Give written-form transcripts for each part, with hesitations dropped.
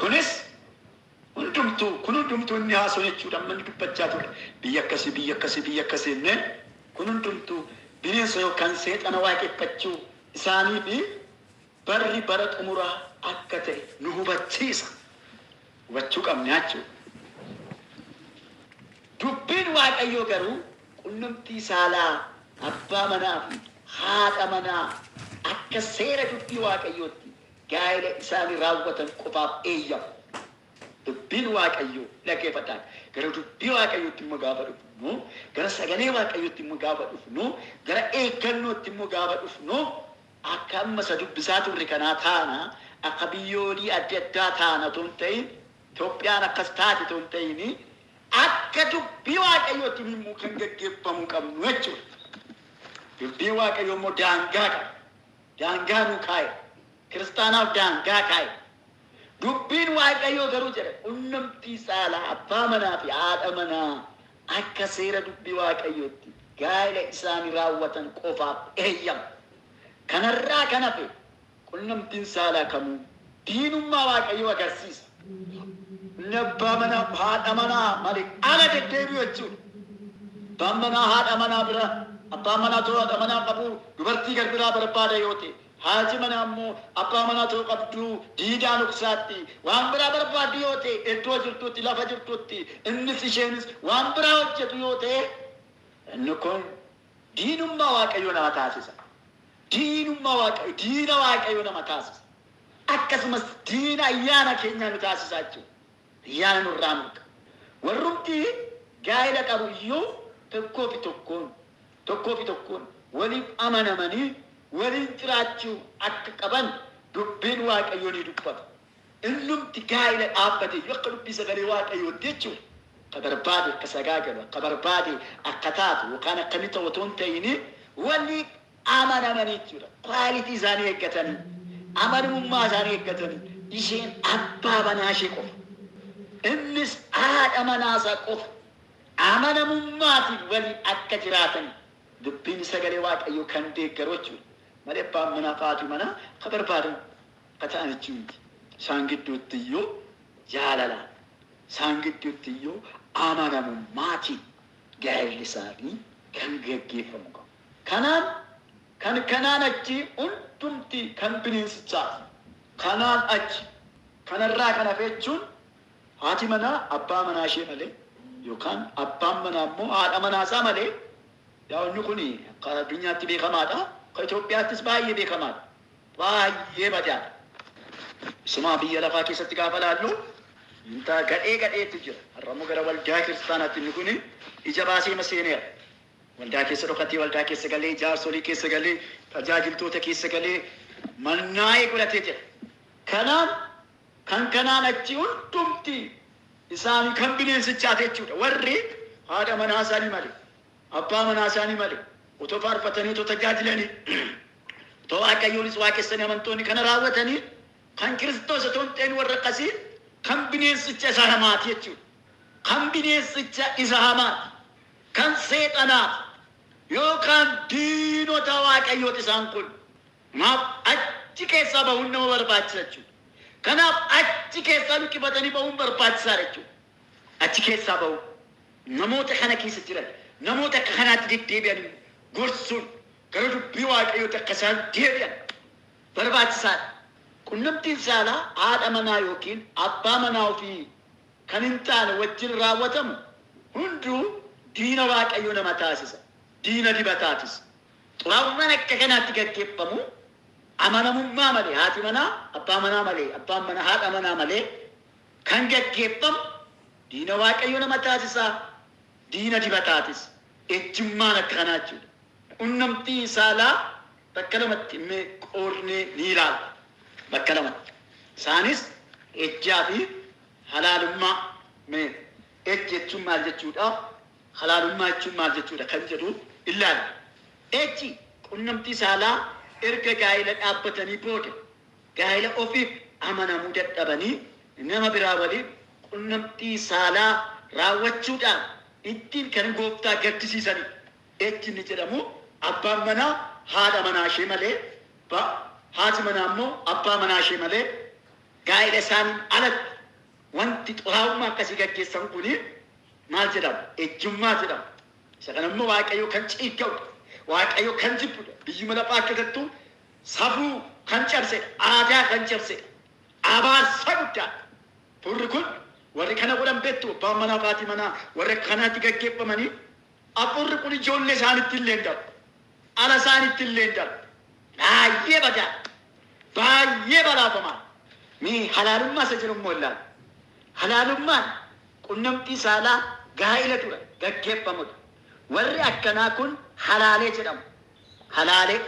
Kunis hundumtuu kun hundumtuu inni haasoo jechuudha amma inni dubbachaa ture. Biyya akkasii biyya akkasii biyya akkasii innee kun hundumtuu bineensa yookaan seexana waaqeffachuu isaanii fi barri bara xumuraa akka ta'e nu hubachiisa. Hubachuu qabna jechuudha. Dubbiin Waaqayyoo garuu qunnamtii saalaa abbaa manaa fi haadha manaa akka seera dubbii Waaqayyootti gaa'ela isaanii raawwatan qofaaf eeyyama. Dubbiin Waaqayyoo dhaggeeffadhaa. Gara dubbii Waaqayyootti immoo gaafa dhufnu, gara sagalee Waaqayyootti immoo gaafa dhufnu, gara eeggannootti immoo gaafa dhufnu, akka amma isa dubbisaa turre kanaa taana, akka biyyoolii adda addaa taana otoo hin ta'in, Itoophiyaan akkas taate otoo hin ta'in, akka dubbii Waaqayyootti immoo kan gaggeeffamuu qabnu jechuudha. Dubbiin Waaqayyoo immoo daangaa qaba. Daangaa nuu kaa'e. Kiristaanaaf daangaa kaa'e. Dubbiin Waaqayyoo garuu jedha qunnamtii saalaa abbaa manaa fi haadha manaa akka seera dubbii Waaqayyootti gaa'ela isaanii raawwatan qofaaf eeyyama. Kanarraa kan hafe qunnamtiin saalaa kamuu diinummaa Waaqayyoo agarsiisa. Inni abbaa manaa haadha manaa malee ala deddeebi'u jechuudha. Abbaan manaa haadha manaa bira abbaan manaa too haadha manaa qabu dubartii gar biraa barbaada yoo ta'e, haati manaa immoo abbaa manaa too qabdu diidaa dhoksaatti waan biraa barbaaddu yoo ta'e, iddoo jirtutti lafa jirtutti innis isheenis waan biraa hojjetu yoo ta'e, inni kun diinummaa Waaqayyoo nama taasisa. Diinummaa Waaqayyoo, diina Waaqayyoo nama taasisa. Akkasumas diina ayyaana keenyaa nu taasisa jechuudha. Ayyaana nurraa mulqa. Warrumti gaa'ela qabu iyyuu tokkoo fi tokkoon tokkoo fi tokkoon waliif amanamanii waliin jiraachuu akka qaban dubbiin Waaqayyoo ni dubbata. Innumti gaa'ela dhaabbate iyyuu akka dubbii sagalee Waaqayyootti jechuudha. Akka barbaade akka sagaagalu, akka barbaade akka taatu yookaan akka inni ta'u otoo hin ta'in waliif amanamanii jechuudha. Quality isaanii eeggatanii, amanamummaa isaanii eeggatanii, isheen abbaa manaa ishee qofa. Innis haadha manaa isaa qofa. Amanamummaatiin waliin akka jiraatan dubbiin sagalee Waaqayyoo kan deeggaru jechuudha. Malee abbaan manaa fi haati manaa akka barbaadan akka ta'an jechuu miti. Isaan gidduutti iyyuu jaalalaan, isaan gidduutti iyyuu amanamummaatiin gaa'elli isaanii kan gaggeeffamu qabu. Kanaan kan kanaan achi hundumti kan bineensichaati. Kanaan achi kanarraa kan hafe jechuun haati manaa abbaa manaa ishee malee yookaan abbaan manaa immoo haadha manaa isaa malee, yaa inni kun akka addunyaatti beekamaadha. Akka Itoophiyaattis baay'ee beekamaadha. Baay'ee badaadha. Isumaa biyya lafaa keessatti gaafa laallu wanta gadhee gadheetu jira. Har'a immoo gara waldaa kiristaanaatti inni kun ija baasee seeneera. Waldaa keessa dhokatee, waldaa keessa galee, jaarsolii keessa galee, tajaajiltoota keessa galee mannaa'ee godhatee jira. Kanaan kan kanaan achi hundumti isaanii kan bineensichaati jechuudha. Warri haadha manaa isaanii malee, abbaa manaa isaanii malee otoo faarfatanii, otoo tajaajilanii, otoo Waaqayyoonis waaqessanii, amantoonni kana raawwatanii kan Kiristoos otoo hin ta'in warra akkasii kan bineensicha isa hamaati jechuudha. Kan bineensicha isa hamaati. Kan seexanaati. Yookaan diinota Waaqayyooti isaan kun. Kanaaf achi keessaa bahuun nama barbaachisa jechuudha. Kanaaf achi keessaa luqqifatanii bahuun barbaachisaadha jechuudha. Achi keessaa bahuun namoota kana keessa jiran, namoota akka kanaatti deddeebi'an gorsuun gara dubbii Waaqayyootti akka isaan deebi'an barbaachisaadha. Qunnamtiin saalaa haadha manaa yookiin abbaa manaa ofii kan hin taane wajjin raawwatamu hunduu diina Waaqayyoo nama taasisa, diina dibataatis. Xuraa'ummaan akka kanaatti gaggeeffamu amanamummaa malee, haati manaa abbaa manaa malee, abbaan manaa haadha manaa malee kan gaggeeffamu diina Waaqayyoo nama taasisa, diina dibataatis. Ejjummaan akka kanaa jechuudha. Qunnamtii saalaa bakka lamatti mee qoodnee ni ilaalla. Bakka lamatti. Isaanis ejjaa fi halaalummaa. Mee ejji jechuun maal jechuudha? Halaalummaa jechuun maal jechuudha kan jedhu ilaalla. Ejji qunnamtii saalaa erga gaa'ela dhaabbatanii booda gaa'ela ofiif amanamuu dadhabanii nama biraa waliin qunnamtii saalaa raawwachuudhaan ittiin kan gooftaa gaddisiisanidha. Ejji inni jedhamu abbaan manaa haadha manaa ishee malee, haati manaa immoo abbaa manaa ishee malee Gaa'ela isaaniin alatti wanti xuraa'ummaa akkasii gaggeessan kuni maal jedhama? Ejjummaa jedhama. Isa kana immoo Waaqayyo kan ciigga'udha. Waaqayyo kan jibbudha. Biyyuma lafaa keessattuu safuu kan cabsedha. Aadaa kan cabsedha. Abaarsa guddaadha. Furri kun warri kana godhan beektu, abbaan manaa fi haati manaa warri akka kanaatti gaggeeffamanii, hafuurri kun ijoollee isaanitti illee hin darbu. Ala isaanitti illee hin darbu. Baay'ee badaa. Baay'ee balaafamaa. Mee halaalummaa isa jedhu immoo ilaali. Halaalummaan qunnamtii saalaa gaa'ila dura gaggeeffamudha. Warri akkanaa kun halaalee jedhamu. Halaalee.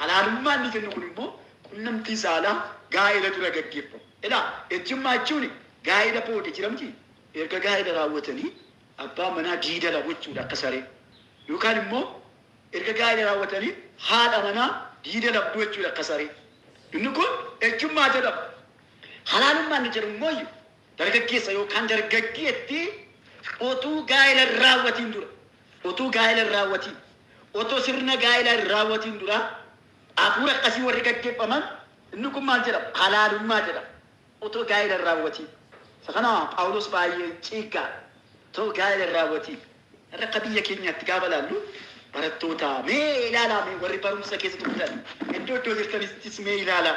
Halaalummaan inni jennu kun immoo qunnamtii saalaa gaa'ila dura gaggeeffamu. Ilaa, ejjummaa jechuun gaa'ila booda jira miti. Erga gaa'ila raawwatanii abbaan manaa diidala gochuudha akka saree. Yookaan immoo erga gaa'ila raawwatanii haadha manaa diida labduu jechuudha akka saree. Inni kun ejjummaa jedhama. Halaalummaan inni jedhu immoo dargaggeessa yookaan dargaggeettii otuu gaa'ela hin raawwatiin dura, otuu gaa'ela hin raawwatiin, otoo sirna gaa'ela hin raawwatiin dura hafuura akkasii warri gaggeeffaman, inni kun maal jedhama? Halaalummaa jedhama. Otoo gaa'ela hin raawwatiin. Isa kana Phaawulos baay'ee ciiggaa. Otoo gaa'ela hin raawwatiin. Har'a akka biyya keenyaatti gaafa ilaallu, barattoota mee ilaalaa, mee warri barumsa keessa turtan iddoo iddoo jirtanittis mee ilaalaa.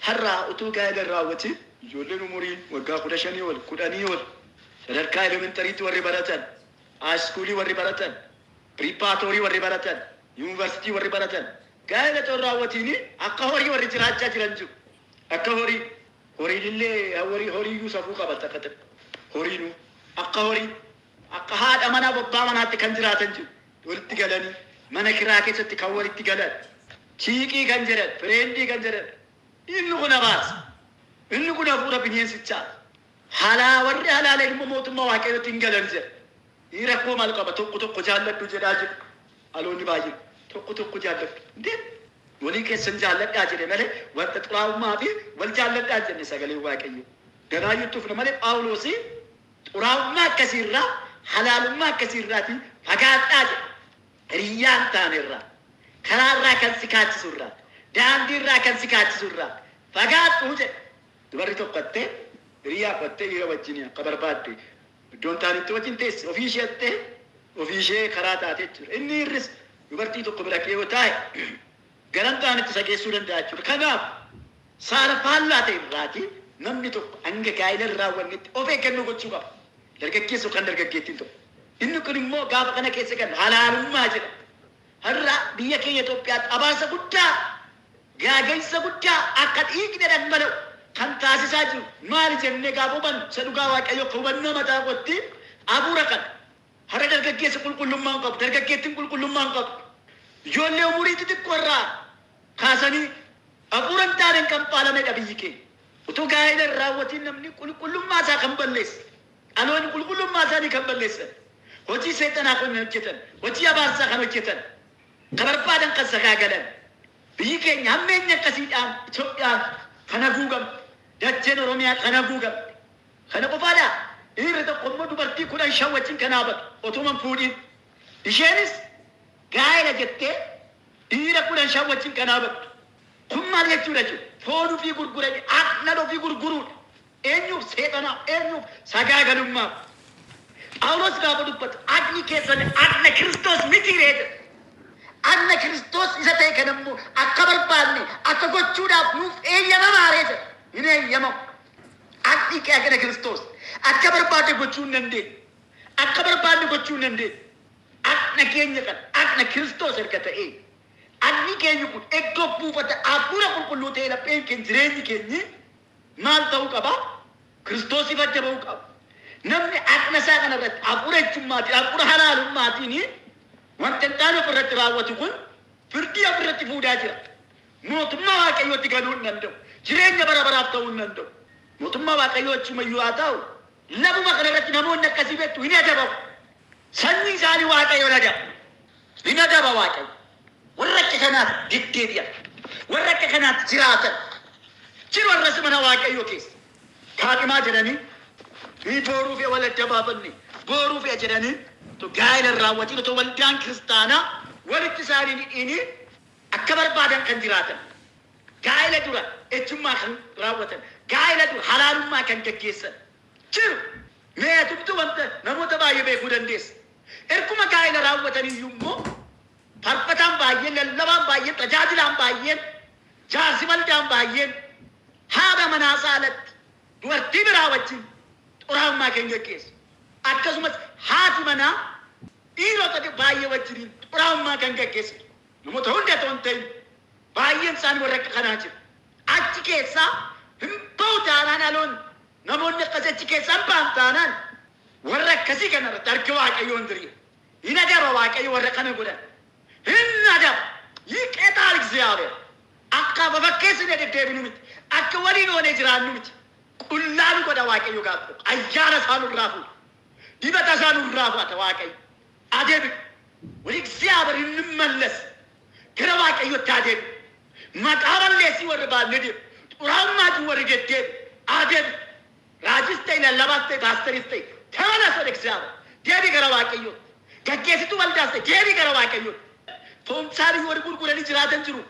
Har'a utuu gaa'ela hin raawwatiin ijoolleen umurii waggaa 15 ol, 10 ol, sadarkaa elementaryitti warri baratan, high schoolii warri baratan, preparatory warri baratan, yuunivarsiitii warri baratan, gaa'ela otoo hin raawwatiin akka horii warri jiraachaa jiran jiru. Akka horii. Horiin illee horii horiiyyuu safuu qaba takka takka. Horiinuu akka horii, akka haadha manaa abbaa manaatti kan jiraatan jiru. Walitti galanii mana kiraa keessatti kan walitti galan, chiikii kan jedhan, friendii kan jedhan. Inni kun abaarsa. Inni kun hafuura bineensichaa. Halaa warri halaaleen immoo mootummaa Waaqayyootti hin galan jedha. Inni rakkoo maal qaba? Tokko tokko jaalladhu jedhaa jiru. Dhaloonni baay'een tokko tokko jaalladhu. Indee walii keessan jaalladhaa jedhe malee wanta xuraa'ummaa fi wal jaalladhaa jenne sagaleen Waaqayyoo. Ganaayyuu tufna malee Phaawulos xuraa'ummaa akkasiirraa, halaalummaa akkasiirraatii fagaadhaa jedha. Hiriyyaa hin taanerraa, karaarraa kan si kaachisurraa, daandiirraa kan si kaachisurraa fagaadhu jedha. Dubarri tokko attee hiriyyaa qottee dhiira wajjin akka barbaadde iddoon taanetti wajjin teessi, ofii ishee attee ofii ishee karaa taate jechuudha. Inni irris dubartii tokko bira kee yoo taa'e garan taanetti isa geessuu danda'a jechuudha. Kanaaf saala faallaa ta'e irraati namni tokko hanga gaa'ela hin raawwannetti of eeggannoo gochuu qaba. Dargaggeessi yookaan dargaggeettiin tokko. Inni kun immoo gaafa kana keessa galu halaalummaa jedhama. Har'a biyya keenya Itoophiyaatti abaarsa guddaa, gaaga'insa guddaa akka dhiigni dhangala'u kan taasisaa jiru maali jennee gaafa hubannu, isa dhugaa Waaqayyoo akka hubannoo mataa kootti hafuura kana. Har'a dargaggeessi qulqullummaa hin qabu, dargaggeettiin qulqullummaa hin qabdu. Ijoollee umurii xixiqqoo irraa kaasanii hafuura hin taaneen kan faalamedha biyyi keenya. Utuu gaa'ela hin raawwatiin namni qulqullummaa isaa kan balleesse, dhaloonni qulqullummaa isaanii kan balleessan, hojii seexanaa kan hojjetan, hojii abaarsaa kan hojjetan, kan barbaadan kan sagaagalan. Biyyi keenya hammeenya akkasiidhaan Itoophiyaan kan haguugamte, dacheen Oromiyaa kan haguugamte. Kana qofaadhaa? Dhiirri tokko immoo dubartii 15 wajjin kan dhaabatu otuma hin fuudhin. Isheenis gaa'ela jettee dhiira 15 wajjin kan dhaabattu. Kun maal jechuudha jechuudha? Foon ofii gurguranii dhaqna ofii gurguruudha. Eenyuuf? Seexanaaf. Eenyuuf? Sagaagalummaaf. Phaawulos gaafa dubbatu dhaqni keessan dhaqna Kiristoos miti ree jedha. Dhaqna Kiristoos isa ta'e kana immoo akka barbaanne akka gochuudhaaf nuuf eeyyamamaa ree jedha. Hin eeyyamamu. Dhaqni kee dhaqna Kiristoos. Akka barbaadde gochuu hin dandeenyu. Akka barbaadne gochuu hin dandeenyu. Dhaqna keenya kana dhaqna Kiristoos erga ta'ee, dhaqni keenya kun iddoo buufata hafuura qulqulluu ta'ee, lapheen keenya, jireenyi keenyi maal ta'uu qaba? Kiristoosiif adda ba'uu qaba. Namni dhaqna isaa kana irratti hafuura ejjummaatiin, hafuura halaalummaatiin wanta hin taane ofirratti raawwatu kun firdii ofirratti fuudhaa jira. Mootummaa Waaqayyootti galuu hin danda'u. Jireenya bara baraaf ta'uu hin danda'u. Mootummaa Waaqayyoo achumayyuu haa ta'u, lafuma kana irratti namoonni akkasii beektu hin adabamu. Sanyii isaanii Waaqayyo hin adaba. Hin adaba Waaqayyo. Warra akka kanaatti deddeebi'an, warra akka kanaatti jiraatan jiru har'as mana Waaqayyoo keessa. Kaadhimaa jedhanii booruu fi wal adda baafanne, booruu fi jedhanii otoo gaa'ela hin raawwatiin, otoo waldaan kiristaanaa walitti isaanii hin hidhiin akka barbaadan kan jiraatan, gaa'ela dura ejjummaa kan raawwatan, Gaa'ela dura halaalummaa kan gaggeessan jiru. Meetumtu wanta namoota baay'ee beekuu dandeessa. Erguma gaa'ela raawwatan iyyuu immoo faarfataan baay'een, lallabaan baay'een, tajaajilaan baay'een, jaarsi waldaan baay'een haadha manaa saalatti dubartii biraa wajjin xuraa'ummaa kan gaggeessu. Akkasumas haati manaa dhiirota baay'ee wajjiniin xuraa'ummaa kan gaggeessitu. Namoota hunda otoo hin ta'in baay'een isaanii warra akka kanaa jiru. Achi keessaa hin ba'u taanaan aloon namoonni akkasii achi keessaa hin ba'an taanaan warra akkasii kanarratti harki Waaqayyoo hin diriiru. Hin adaba Waaqayyo warra kana godhan. Hin adaba. ይቀጣል እግዚአብሔር። Akka fafakkeessine deddeebinu miti. Akka waliin oonee jiraannu miti. Qullaa nu godha Waaqayyo gaafa. Ayyaana isaa nurraa fuudha. Dibata isaa nurraa fudhata Waaqayyo. Adeemi. ወደ እግዚአብሔር እንመለስ. Gara Waaqayyotti adeemi. Maqaa balleessii warri baanne deemu. Xuraa'ummaatiin warri deddeebi. Adeemi. Raajis ta'e, lallabaas ta'e, paasteris ta'e, ተመለስ ወደ እግዚአብሔር. Deebii gara Waaqayyootti. Gaggeessituu waldaas ta'e, deebii gara Waaqayyootti. Foon isaanii warri gurguranii jiraatan jiru.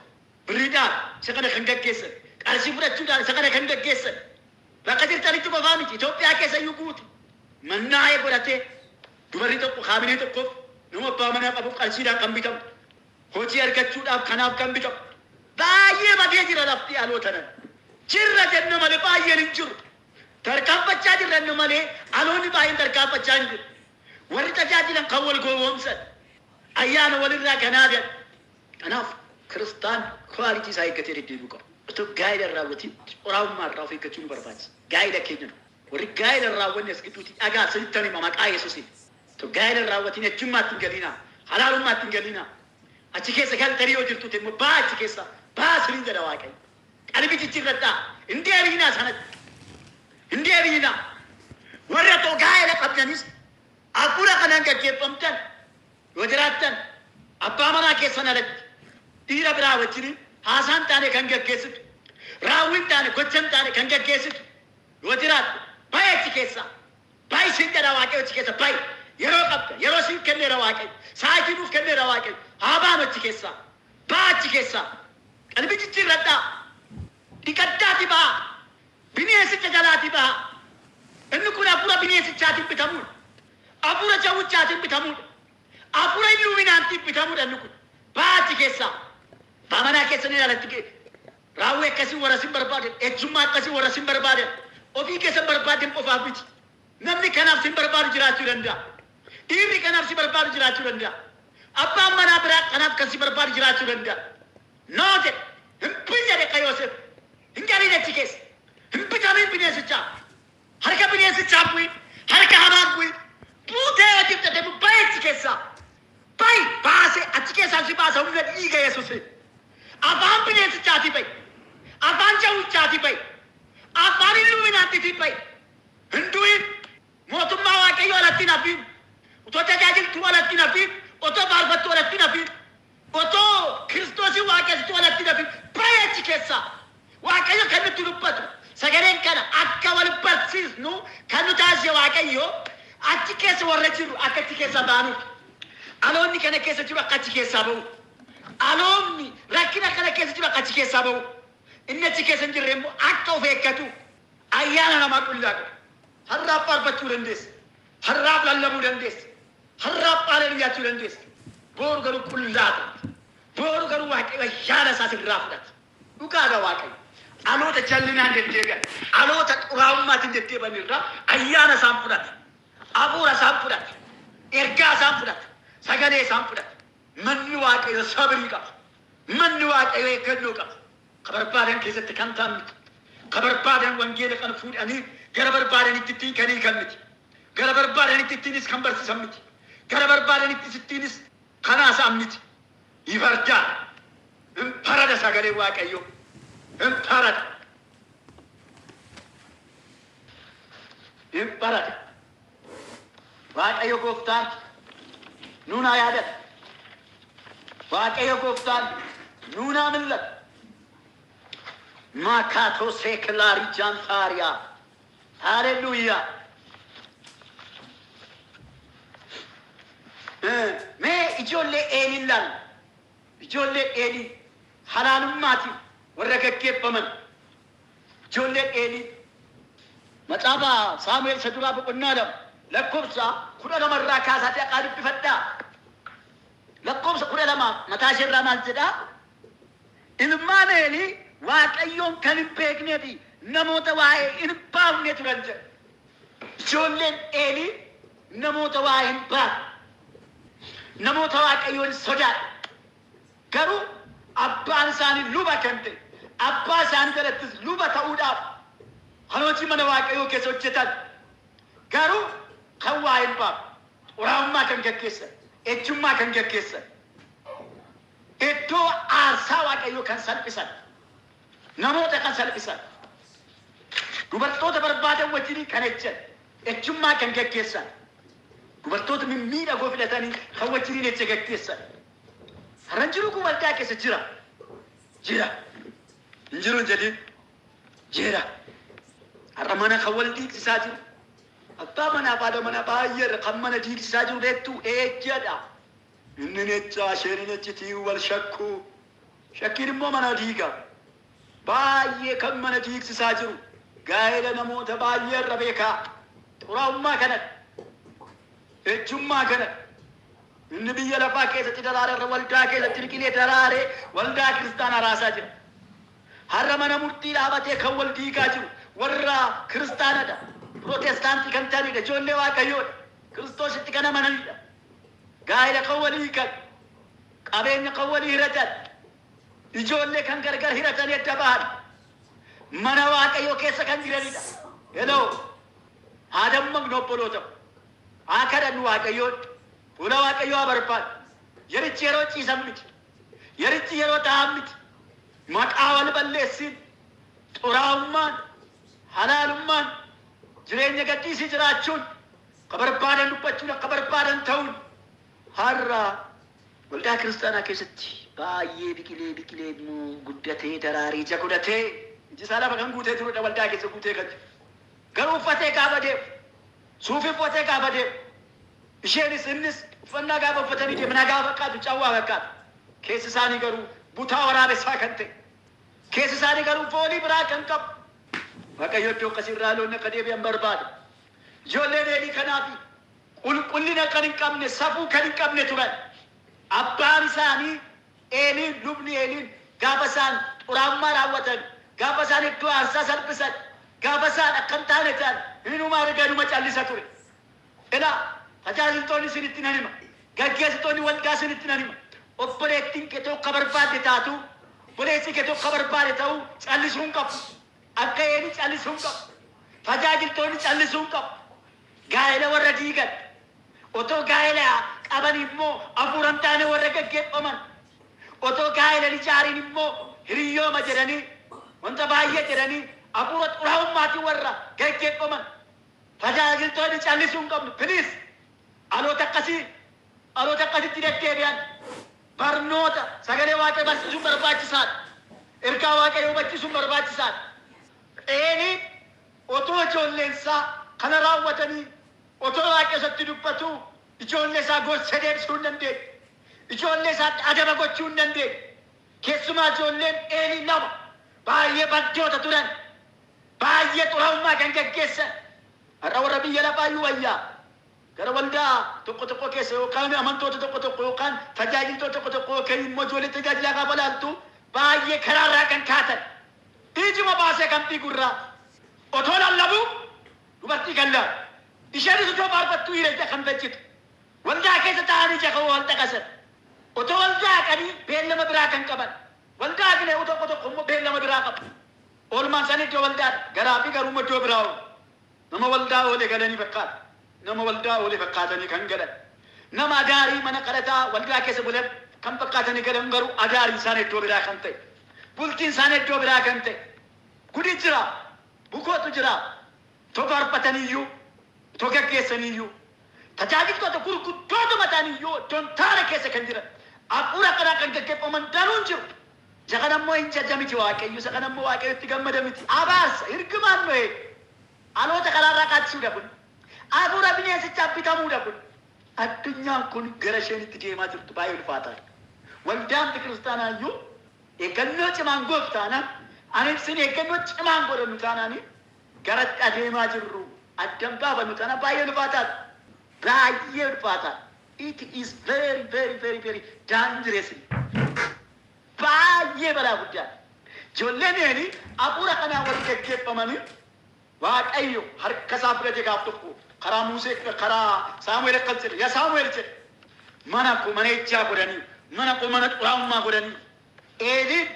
Birriidhaan isa kana kan gaggeessan. Qarshii fudhachuudhaan isa kana kan gaggeessan. Bakka jirtanitti qofaa miti. Itoophiyaa keessa iyyuu guutu. Mannaa'ee godhatee dubarri tokko kaabinee tokkoof nama abbaa manaa qabuuf qarshiidhaan kan bitamu. Hojii argachuudhaaf kanaaf kan bitamu. Baay'ee badee jira lafti dhaloota nan. Jirra jenna malee baay'een hin jiru. Tarkaanfachaa jirra malee dhaloonni baay'een tarkaanfachaa hin jiru. Warri tajaajilan kan wal gowwoomsan. Ayyaana walirraa kanaa jedha. Kanaaf kiristaan quality isaa eeggatee deddeebi'uu qaba. Otoo gaa'ela hin raawwatiin xuraa'ummaa irraa of eeggachuu nu barbaachisa. Gaa'ela keenya nu. Warri gaa'ela hin raawwanne as gidduutti dhagaa sirrittan hima maqaa Yesuusiin. Otoo gaa'ela hin raawwatiin ejjummaatti hin galinaa. Halaalummaatti hin galinaa. Achi keessa galtanii yoo jirtutti immoo baa achi keessa baa siriin jedha Waaqayyo. Qalbii jijjiirradhaa. Hin deebi'inaa sanatti. Hin deebi'inaa. Warra otoo gaa'ela qabdanis hafuura kanaan gaggeeffamtan yoo jiraattan abbaa manaa keessan alatti dhiira biraa wajjin haasaan taane kan gaggeessitu, raawwiin taane, gochan taane kan gaggeessitu yoo jiraattu, bayi achi keessa. Bayi siin jedha Waaqayyo, achi keessa bayi. Yeroo qabda, yeroo siin kenneera Waaqayyo, sa'aatii nuuf kenneera Waaqayyo. Haa baanu achi keessaa. Baa achi keessaa. Qalbii jijjiirradhaa. Dhiqaddaati baa. Bineensicha jalaati baa. Inni kun hafuura bineensichaatiin bitamuudha. Hafuura jawwichaatiin bitamuudha. Hafuura illuminaantiin bitamuudha inni kun. Baa achi keessaa. Abbaa manaa keessanii alatti raawwii akkasii warra sin barbaadan, ejjummaa akkasii warra sin barbaadan, ofii keessan barbaadan qofaaf miti. Namni kanaaf sin barbaadu jiraachuu danda'a. Dhiirri kanaaf si barbaadu jiraachuu danda'a. Abbaan manaa biraa kanaaf kan si barbaadu jiraachuu danda'a. No jedhe. Hin bin jedhe ka Yoosef. Hin galin achi keessa. Hin bitamin bineensichaa. Harka bineensichaa bu'in. Harka hamaan bu'in. Buutee yoo jirte bayi achi keessaa. Bayi baase achi keessaa si baasa humna dhiiga Yesuusiin. Afaan bineensichaatii bayi. Afaan jawwichaatii bayi. Afaan illuminaattiitii bayi. Hin du'in. Mootummaa Waaqayyoo alatti hin hafin. Otoo tajaajiltuu alatti hin hafin. Otoo faarfattuu alatti hin hafin. Otoo Kiristoosii waaqessituu alatti hin hafin. Bayi achi keessaa. Waaqayyo kan nutti dubbatu. Sagaleen kana akka wal barsiisnu kan nu taasise Waaqayyo achi keessa warra jiru akka achi keessaa baanuuf. Dhaloonni kana keessa jiru akka achi keessaa ba'u. Dhaloonni rakkina kana keessa jiru akka achi keessaa ba'u. Inni achi keessa hin jirre immoo akka of eeggatu ayyaana namaa qullaa godha. Har'aaf faarfachuu dandeessa. Har'aaf lallabuu dandeessa. Har'aaf haaleluyyaachuu dandeessa. Boru garuu qullaa taate. Boru garuu Waaqayyo ayyaana isaa sirraa fudhata. Dhugaadha Waaqayyo. Dhaloota jallinaan deddeebi'an, dhaloota xuraa'ummaatiin deddeebi'an irraa ayyaana isaan fudhata. Hafuura isaan fudhata. Ergaa isaan fudhata. Sagalee isaan fudhata. Manni Waaqayyo sabrii qaba. Manni Waaqayyo eeggannoo qaba. Ka barbaadan keessatti kan ta'an miti. Ka barbaadan wangeela kan fuudhanii gara barbaadanitti ittiin kan hiikan miti. Gara barbaadanitti ittiinis kan barsiisan miti. Gara barbaadanitti ittiinis kan haasa'an miti. ይፈርዳል. Hin farada sagalee Waaqayyoo. Hin farada. Hin farada. Waaqayyo gooftaan nuun haa yaadatu. Waaqayyo gooftaan nuun haa mil'atu. ማካቶ ሴክላሪ ጃንታሪያ ሃሌሉያ። Mee ijoollee Eelii ilaalla. Ijoollee Eelii halaalummaatiin warra gaggeeffaman. Ijoolleen Eelii macaafa Saamu'eel isa duraa boqonnaa 2 lakkoofsa 12 irraa kaasaatii haqaa dubbifadhaa. Lakkoofsa 12 mataa ishee irraa maal jedhaa? Ilmaan Eelii Waaqayyoon kan hin beeknee fi namoota waa'ee hin baafne turan jedha. Ijoolleen Eelii namoota waa'ee hin baafne, namoota Waaqayyoon hin sodaanne, garuu abbaan isaanii luba kan ta'e, abbaa isaanii jalattis luba ta'uudhaaf kan hojii mana Waaqayyoo keessa hojjetan, garuu kan waa'ee hin baafne, xuraa'ummaa kan gaggeessan, ejjummaa kan gaggeessan, iddoo aarsaa Waaqayyoo kan salphisan, namoota kan salphisan, dubartoota barbaadan wajjin kan ejjan, ejjummaa kan gaggeessan, dubartoota mimmiidhagoo filatanii kan wajjiniin ejja gaggeessan. Har'an jiru kun waldaa keessa jira. Jira. Hin jiru hin jedhin. Jira. Har'a mana kan wal diigsisaa jiru. Abbaa manaa fi haadha manaa baay'ee irra kan mana diigsisaa jiru beektu ejjadha. Inni ni ejjaa, isheen hin ejjitii, wal shakkuu. Shakkiin immoo mana diiga. Baay'ee kan mana diigsisaa jiru gaa'ela namoota baay'ee irra beekaa. Xuraa'ummaa kanadha. Ejjummaa kanadha. Inni biyya lafaa keessatti daraare irra waldaa keessatti biqilee daraaree waldaa kiristaanaa raasaa jira. Har'a mana murtii dhaabatee kan wal diigaa jiru warra kiristaanadha. Pirootestaantii kan ta'anidha. Ijoollee Waaqayyoodha. Kiristoositti kan amananidha. Gaa'ela kan walii hiikan, qabeenya kan walii hiratan, ijoollee kan gargar hiratanii adda bahan, mana Waaqayyoo keessa kan jiranidha. Hello. Haa dammaqnu obboloota. Haa kadhannu Waaqayyoon. Fuula Waaqayyoo haa barbaadnu. Yerichi yeroo ciisan miti. Yerichi yeroo taa'an miti. Maqaa wal balleessiin, xuraa'ummaan, halaalummaan, jireenya gadhiisii jiraachuun, akka barbaadan dubbachuun, akka barbaadan ta'uun har'a waldaa kiristaanaa keessatti baay'ee biqilee biqilee immoo guddatee daraaree ija godhatee iji isaa lafa kan guutee jirudha waldaa keessa guutee kan jiru. Garuu uffatee gaafa deemu, suufii uffatee gaafa deemu, isheenis innis uffannaa gaafa uffatanii deeman nagaa fakkaatu, cawwaa fakkaatu. Keessi isaanii garuu butaa waraabessaa kan ta'e. Keessi isaanii garuu foolii biraa kan qabu. Waaqayyo iddoo akkasii irraa loonni akka deebi'an barbaada. Ijoolleen Eelii kanaafi qulqullina kan hin qabne, safuu kan hin qabne turan. Abbaan isaanii Eeliin, lubni Eeliin gaafa isaan xuraa'ummaa raawwatan, gaafa isaan iddoo aarsaa salphisan, gaafa isaan akka hin taane ta'an, inuma arga inuma callisa ture. Ilaa, tajaajiltoonni isinitti nan hima, gaggeessitoonni waldaa isinitti nan hima. Obboleettiin kee tokko barbaadde taatu, obboleessi kee tokko barbaade ta'uu callisuu hin qabu. Akka Eelii callisuu hin qabu. Tajaajiltoonni callisuu hin qabu. Gaa'ela warra diigan, otoo gaa'ela qaban immoo hafuura hin taane warra gaggeeffaman, otoo gaa'ela hin ijaariin immoo hiriyyooma jedhanii, wanta baay'ee jedhanii hafuura xuraa'ummaatiin warra gaggeeffaman. Tajaajiltoonni callisuu hin qabnu. Please, dhaloota akkasii, dhaloota akkasitti deddeebi'an barnoota sagalee Waaqayyoo barsiisuun barbaachisaadha. Ergaa Waaqayyoo hubachiisuun barbaachisaadha. Eeliin otoo ijoolleen isaa kana raawwatanii, otoo Waaqayyo isatti dubbatuu, ijoollee isaa gorsee deebisuu hin dandeenye. Ijoollee isaatti adaba gochuu hin dandeenye. Keessumaa ijoolleen Eelii lama baay'ee baddoota turan. Baay'ee xuraa'ummaa kan gaggeessan. Har'a warra biyya lafaa iyyuu wayyaa. Gara waldaa tokko tokko keessa yookaan amantoota tokko tokko yookaan tajaajiltoota tokko tokko yookaan immoo ijoollee tajaajilaa gaafa ilaaltu baay'ee karaarraa kan kaatan. Ijuma baasee kan fiigu irraa otoo lallabuu dubartii kan laalu. Isheenis otoo faarfattuu dhiira ija kan bilchitu. Waldaa keessa taa'anii ija kan wal xaqasan. Otoo waldaa haqanii beellama biraa kan qaban. Waldaa haqnee tokko tokko immoo beellama biraa qabu. Oolmaan isaanii iddoo waldaadha. Garaa fi garuu immoo iddoo biraa oolu. Nama waldaa oole galanii fakkaata. Nama waldaa oole fakkaatanii kan galan. Nama adaarii mana kadhataa waldaa keessa bulan kan fakkaatanii galan garuu adaariin isaanii iddoo biraa kan ta'e. Bultiin isaanii iddoo biraa kan ta'e. Gudi jira. Bukootu jira. Otoo faarfataniiyyuu, otoo gaggeessaniiyyuu, tajaajiltoota gurguddootuma ta'aniyyuu iddoo hin taane keessa kan jiran. Hafuura kanaa kan gaggeeffaman danuun jiru. Isa kana immoo hin jaja miti Waaqayyo. Isa kana immoo Waaqayyotti gammada miti. Abaarsa, hirgimaan no'ee. Dhaloota karaarraa kaachisuudha kun. Hafuura bineensichaaf bitamuudha kun. Addunyaan kun gara isheen itti deemaa jirtu baay'ee ulfaataadha. Waldaan kiristaanaa iyyuu eeggannoo cimaan gooftaana Ani isin eeggannoo cimaan godhannu taanaani garatti adeemaa jirru addan baafannu taana baay'ee ulfaataadha. Baay'ee ulfaataadha. It is very, very, very, very dangerous. Baay'ee balaa guddaadha. Ijoolleen Eelii hafuura kanaan wal geggeeffamanii Waaqayyo harka isaa fudhatee gaaf tokko karaa Musee, karaa Saamu'eel akkas jedhe: "Yaa Saamu'eel," jedhe, "mana koo mana ejjaa godhanii, mana koo mana xuraa'ummaa godhanii." Eeliin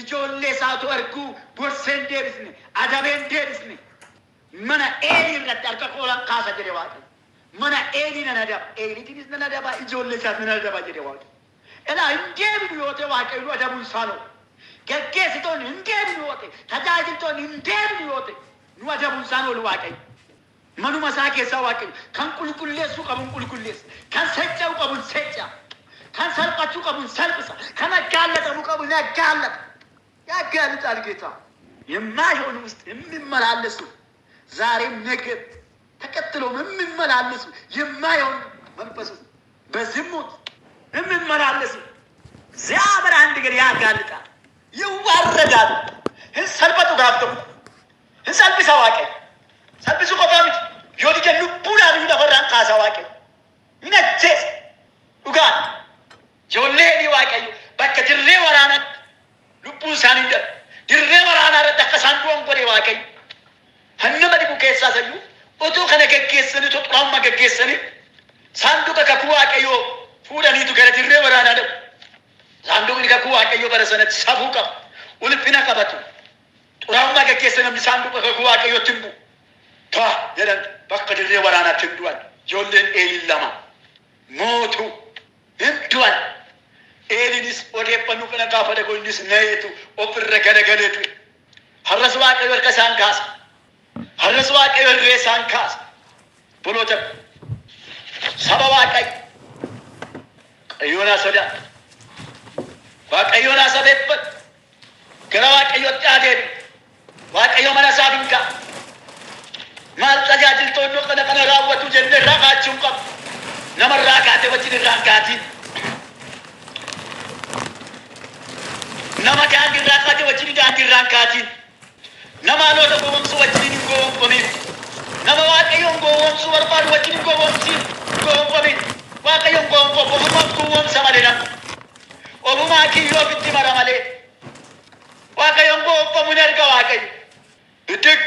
ijoollee isaatu arguu gorsee hin deebisne, adabee hin deebisne. "Mana Eelii irratti harka koo kaasa," jedhe Waaqayyo. "Mana Eelii nan adaba, Eeliitiinis nan adaba, ijoollee isaas nan adaba," jedhe Waaqayyo. Elaa, hin deebinu yoo ta'e, Waaqayyo nu adabuun isaan oolu. Gaggeessitoonni hin deebinu yoo ta'e, tajaajiltoonni hin deebinu yoo ta'e, nu adabuun isaan oolu Waaqayyo. Manuma isaa keessaa Waaqayyo kan qulqulleessuu qabuun qulqulleessa, kan secca'uu qabuun secca'a, kan salphachuu qabuun salphisa, kan aggaallatamuu qabuun aggaallata. ያጋልጣል ጌታ። የማይሆን ውስጥ የሚመላለሱ፣ ዛሬም ነገ ተከትሎም የሚመላለሱ፣ የማይሆን መንፈስ ውስጥ በዝሙት የሚመላለሱ እግዚአብሔር አንድ ቀን ያጋልጣል፣ ይዋረዳል። Hin salphatu gaaf tokko. Hin salphisa Waaqayyo. Salphisuu qofaa miti. Yoo dide lubbuudhaan iyyuu lafarraan kaasa Waaqayyo. Hin ajjeesa. Dhugaadha. Ijoollee Waaqayyo bakka dirree waraanaatti lubbuun isaanii hin darbu. Dirree waraanaa irratti akka isaan du'an godhe Waaqayyo. Kan nama dhibu keessaa sayyuu utuu kana gaggeessanii, utuu xuraa'ummaa gaggeessanii, saanduqa kakuu Waaqayyoo fuudhaniitu gara dirree waraanaa dhaqu. Saanduqni kakuu Waaqayyoo bara sanatti safuu qaba. Ulfina qabatu. Xuraa'ummaa gaggeessa namni saanduqa kakuu Waaqayyootti hin bu'u. To'a jedhan, bakka dirree waraanaatti hin du'an. Ijoolleen Eeliin lama mootuu hin du'an. Eeliinis odeeffannoo kana gaafa dhaga'u innis na'eetu ofirra garagalee du'e. Har'as Waaqayyo harka isaan kaasa. Har'as Waaqayyo irree isaan kaasa. Boloota saba Waaqayyo. Waaqayyoon sodaatu. Waaqayyoon sabeeffatu. Gara Waaqayyootti haa deebi'u. Waaqayyo mana isaaf hin ka'a. Maal tajaajiltoonni kana kana raawwatu jennee irraa kaachuu hin qabu. Nama irraa kaatee wajjin irraa hin kaatiin. Nama daandii irraa kaatee wajjin daandii irraa hin kaatiin. Nama haloota gowwomsuu wajjin hin gowwomfamin. Nama Waaqayyoon gowwomsuu barbaadu wajjin hin gowwomsiin, hin gowwomfamin. Waaqayyoon gowwomfamu ofumaaf gowwomsa malee namni. Ofumaa kiyyoo ofitti mara malee. Waaqayyoon gowwomfamu hin arga Waaqayyo. Diddig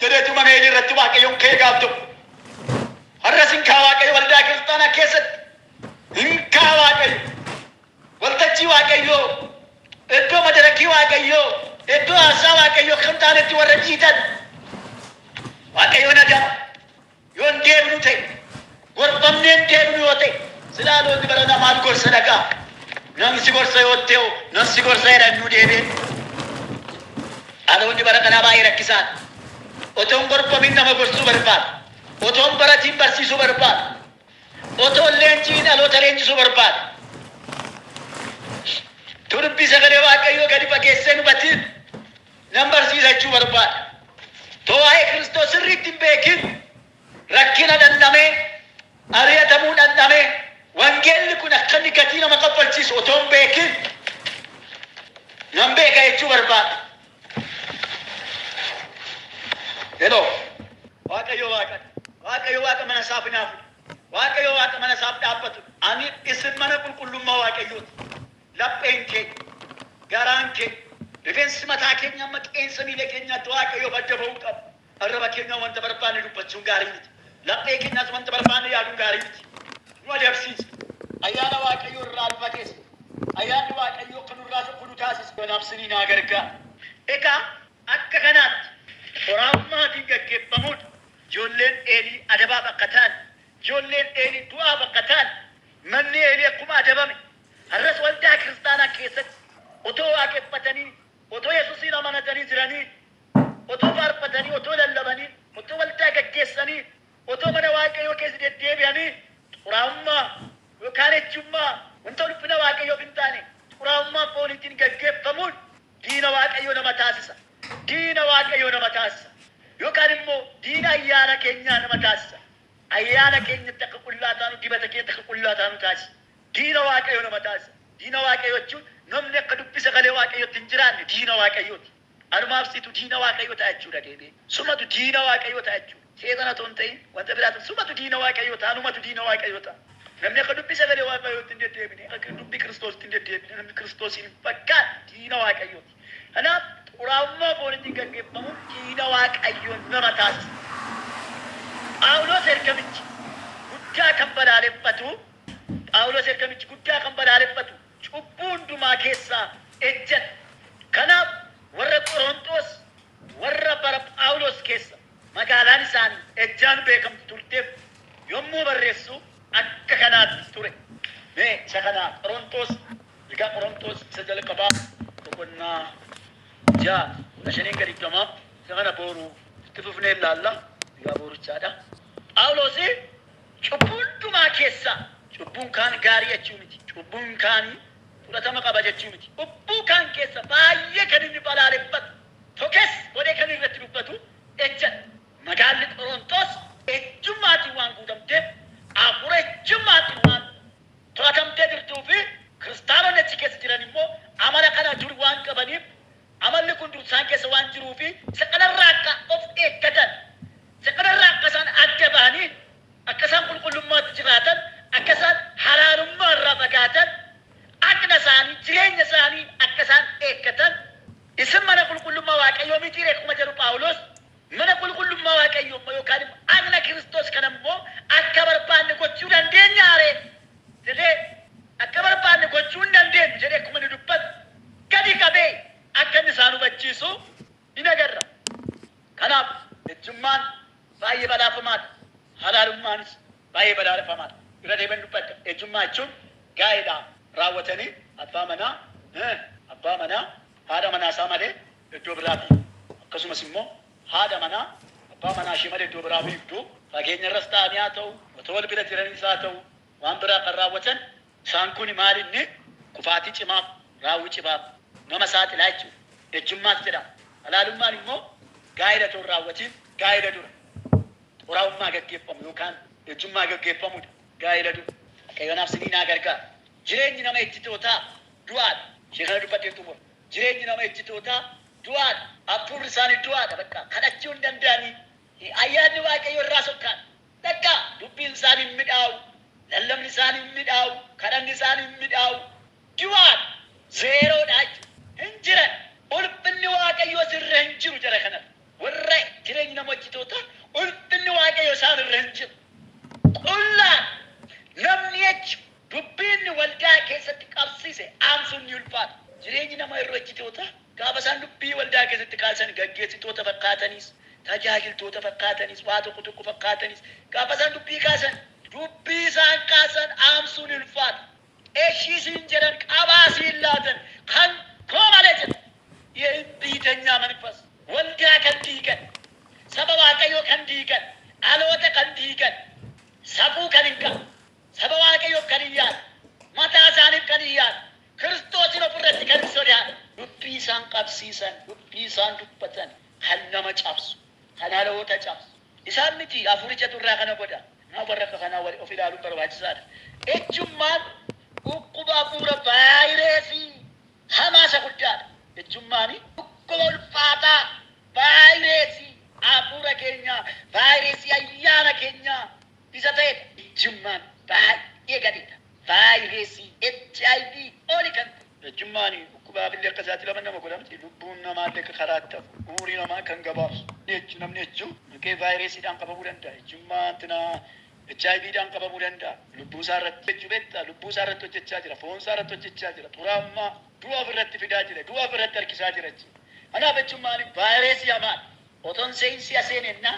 jedheetu mana Eelii irratti Waaqayyoon ka'ee gaaf tokko. Har'as hin kaa Waaqayyo waldaa kiristaanaa keessatti. Hin kaa Waaqayyo. Waltajjii Waaqayyoo, iddoo madarakii Waaqayyoo, iddoo aarsaa Waaqayyoo kan taanetti warra jiitan Waaqayyoon adaba. Yoo hin deebinu ta'e, gorfamnee hin deebinu yoo ta'e, silaa loonni bara maal gorsa dhagaa. Namni si gorsa yoo ta'u, nan si gorsa jedhan nu deebi'e. Dhaloonni bara kanaa baay'ee rakkisaadha. Otoo hin gorfamin nama gorsuu barbaada. Otoo hin baratiin barsiisuu barbaada. Otoo hin leenjiin dhaloota leenjisuu barbaada. Dubbii sagalee Waaqayyoo gadi fageessee hubatiin nan barsiisachuu barbaada. Too waa'ee Kiristoos sirriitti hin beekin, rakkina dhandhamee, ari'atamuu dhandhamee, wangeelli kun akka inni gatii nama kaffalchiisu otoo hin beekin nan beeka jechuu barbaada. Hello. Waaqayyo Waaqa. Waaqayyo Waaqa mana isaaf hinaafu. Waaqayyo Waaqa mana isaaf dhaabbatu. Ani isin mana qulqullummaa Waaqayyooti. Lapheen kee, garaan kee, rifeensi mataa keenya amma qeensa miila keenyaatti Waaqayyoof adda ba'uu qaba. Arraba keenya wanta barbaanne dubbachuun gaarii miti. Laphee keenyaas wanta barbaanne yaaduun gaarii miti. Nu adabsiisa. Ayyaana Waaqayyoo irraa nu fageessa. Ayyaanni Waaqayyoo akka nurraa tokko nu taasisa. Kanaaf sinii naa gargaara. Egaa akka kanaatti xuraahummaatiin gaggeeffamuun ijoolleen Eelii adabaaf akka ta'an, ijoolleen Eelii du'aaf akka ta'an, manni Eelii akkuma adabame, har'as waldaa kiristaanaa keessatti otoo waaqeffatanii, otoo Yesuusiin amanatanii jiranii, otoo faarfatanii, otoo lallabanii, otoo waldaa gaggeessanii, otoo mana Waaqayyoo keessa deddeebi'anii, xuraa'ummaa yookaan ejjummaa, wanta ulfina Waaqayyoof hin taane, xuraa'ummaa fooniitiin gaggeeffamuun diina Waaqayyoo nama taasisa. Diina Waaqayyoo nama taasisa. Yookaan immoo diina ayyaana keenyaa nama taasisa. Ayyaana keenyatti akka qullaa taanu, dibata keenyatti akka qullaa taanu taasisa. Diina Waaqayyoo nama taasisa. Diina Waaqayyoo jechuun namni akka dubbii sagalee Waaqayyootti hin jiraanne diina Waaqayyooti. Anumaaf situ diina Waaqayyoo ta'a jechuudha deebi'ee. Sumatu diina Waaqayyoo ta'a jechuudha. Seexana otoo hin ta'in wanta biraatu sumatu diina Waaqayyoo ta'a, anumatu diina Waaqayyoo ta'a. Namni akka dubbii sagalee Waaqayyootti hin deddeebine, akka dubbii Kiristoositti hin deddeebine, namni Kiristoosiin hin fakkaanne diina Waaqayyooti. Kanaaf xuraa'ummaa fooniitiin gaggeeffamuun diina Waaqayyoo nama taasisa. Phaawulos ergamichi guddaa kan balaaleffatu, Phaawulos ergamichi guddaa kan balaaleffatu cubbuu hundumaa keessaa ejjadha. Kanaaf warra Qorontos warra bara Phaawulos keessa magaalaan isaanii ejjaan beekamtu turteef yommuu barreessu akka kanaatti ture. Mee isa kana Qorontos, ergaa Qorontos isa jalqabaa boqonnaa 6 15 gadi 20, isa kana booru itti fufnee ilaalla. Guyyaa booruchaadha. Phaawulos cubbuu hundumaa keessaa, cubbuun kaan gaarii jechuu miti. Cubbuun kaan fudhatama qaba jechuu miti. Cubbuu kaan keessa baay'ee kan inni balaaleffatu, focus godhee kan irratti dubbatu ejjadha. Magaalli Qorontos ejjummaatiin waan guutamteef, hafuura ejjummaatiin waan to'atamtee jirtuu fi kiristaanonni achi keessa jiran immoo amala kana dur waan qabaniif, amalli kun dur isaan keessa waan jiruu fi isa kanarraa akka of eeggatan, isa kanarraa akka isaan adda bahanii, akka isaan qulqullummaatti jiraatan, akka isaan halaalummaa irraa fagaatan, dhaqna isaanii, jireenya isaanii akka isaan eeggatan. Isin mana qulqullummaa Waaqayyoo miti ree akkuma jedhu Phaawulos, mana qulqullummaa Waaqayyoo immoo yookaan immoo dhaqna Kiristoos kana immoo akka barbaanne gochuu dandeenyaa ree jedhee, akka barbaanne gochuu hin dandeenyu jedhee akkuma inni dubbatu gadi qabee akka inni isaan hubachiisu in agarra. Kanaaf ejjummaan baay'ee balaafamaadha. Halaalummaanis baay'ee balaafamaadha. Irra deebi'een dubbadha. Ejjummaa jechuun gaa'ela raawwatanii abbaa manaa haadha manaa isaa malee iddoo biraa fiigu. Akkasumas immoo haadha manaa abbaa manaa ishee malee iddoo biraa fiigdu, fageenya irras ta'anii haa ta'u, otoo wal bira jiranis haa ta'u, waan biraa kan raawwatan isaan kun maal inni kufaatii cimaaf, raawwii cimaaf nama saaxilaa jechuudha. Ejjummaas jedhama. Halaalummaan immoo gaa'ela otoo hin raawwatiin gaa'ela dura xuraa'ummaa gaggeeffamu yookaan ejjummaa gaggeeffamudha. Gaa'ela dura. Waaqayyo sinii naa gargaara. Jireenyi nama ejjitootaa du'aadha. Ishee kana dubbadhee xumura. Jireenyi nama ejjitootaa du'aadha. Hafuurri isaanii du'aadha bakka. Kadhachuu hin danda'anii. Ayyaanni Waaqayyo irraa sokkaadha. Bakka dubbiin isaanii hin midhaa'u. Lallabni isaanii hin midhaa'u. Kadhanni isaanii hin midhaa'u. Du'aadha. Zeeroodha jechuudha. Hin jiran. Ulfinni Waaqayyoo sirra hin jiru jara kanarra. Warra jireenyi nama ejjitootaa ulfinni Waaqayyoo isaan irra hin jiru. Qullaan namni jechu dubbiin waldaa keessatti qabsiise dhaamsuun ni ulfaata. Jireenyi nama yeroo ejjitoota gaafa isaan dubbii waldaa keessatti kaasan gaggeessitoota fakkaatanis, tajaajiltoota fakkaatanis, waa tokko tokko fakkaatanis, gaafa isaan dubbii kaasan, dubbii isaan kaasan dhaamsuun ni ulfaata. Eshii siin jedhan, qabaa siin laatan, kan koo malee jedhu. የእምቢተኛ መንፈስ waldaa kan diigan, saba Waaqayyoo kan diigan, dhaloota kan diigan, safuu kan hin qabne, saba Waaqayyoof kan hin yaadne, mataa isaaniif kan hin yaadne, Kiristoosin ofirratti kan hin sodaanne, dubbii isaan qabsiisan, dubbii isaan dubbatan kan nama cabsu, kan dhaloota cabsu. Isaan miti, hafuurichatu irraa kana godha. Nama warra akka kanaa wali of ilaaluun barbaachisaadha. Ejjummaan dhukkuba hafuura vaayireesii hamaa isa guddaadha. Ejjummaan dhukkuba ulfaataa vaayireesii hafuura keenyaa, vaayireesii ayyaana keenyaa isa ta'edha. Ejjummaan baay'ee gadheedha. Vaayireesii HIV oli kan ta'e. Ejjummaan dhukkubaaf illee akka saaxilaman nama godha miti. Lubbuun namaallee akka karaatti hafu, umurii namaa kan gabaabsu. Namni ejju maqee vaayiresiidhaan qabamuu danda'a. Ejjummaan tinaa HIVdhaan qabamuu danda'a. Lubbuu isaa irratti jechuu beektaa, lubbuu isaa irratti hojjechaa jira. Foon isaa irratti hojjechaa jira. Xuraa'ummaa du'a ofirratti fidaa jira. Du'a ofirratti harkisaa jira jechuudha. Kanaaf ejjummaan vaayireesii hamaadha. Otoon seensi aseenennaa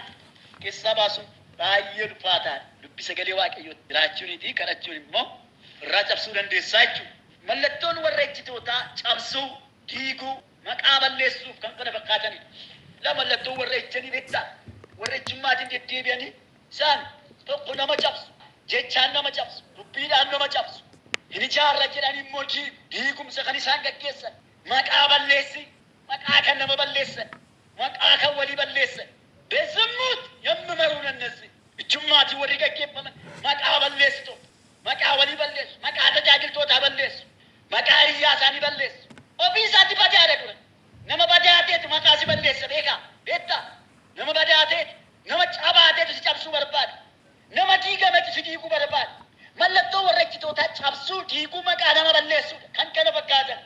keessaa baasuun baay'ee ulfaataadha. Dubbi sagalee Waaqayyootti jiraachuunii fi kadhachuun immoo irraa cabsuu dandeessaa jechuudha. Mallattoon warra ejjitootaa cabsuu, diiguu, maqaa balleessuuf kan kana fakkaatanidha. La mallattoon warra ejjanii beektaa? Warra ejjummaatiin deddeebi'anii isaan tokko nama cabsu, jechaan nama cabsu, dubbiidhaan nama cabsu. Hin ijaarra jedhanii immoo diigu. Diigumsa kan isaan gaggeessan, maqaa balleessi, maqaa kan nama balleessan, maqaa kan walii balleessan. በዝሙት የሚመሩን እነዚህ ejjummaatiin warri gaggeeffaman maqaa balleessitu, maqaa walii balleessu, maqaa tajaajiltootaa balleessu, maqaa hiriyaa isaanii balleessu. Ofii isaatti badaadha dura. Nama badaateetu maqaa cabsuu barbaada. Nama diigametu si diiguu barbaada. Mallattoo warra ejjitootaa cabsuu, diiguu, maqaa nama balleessuudha. Kan kana fakkaatan.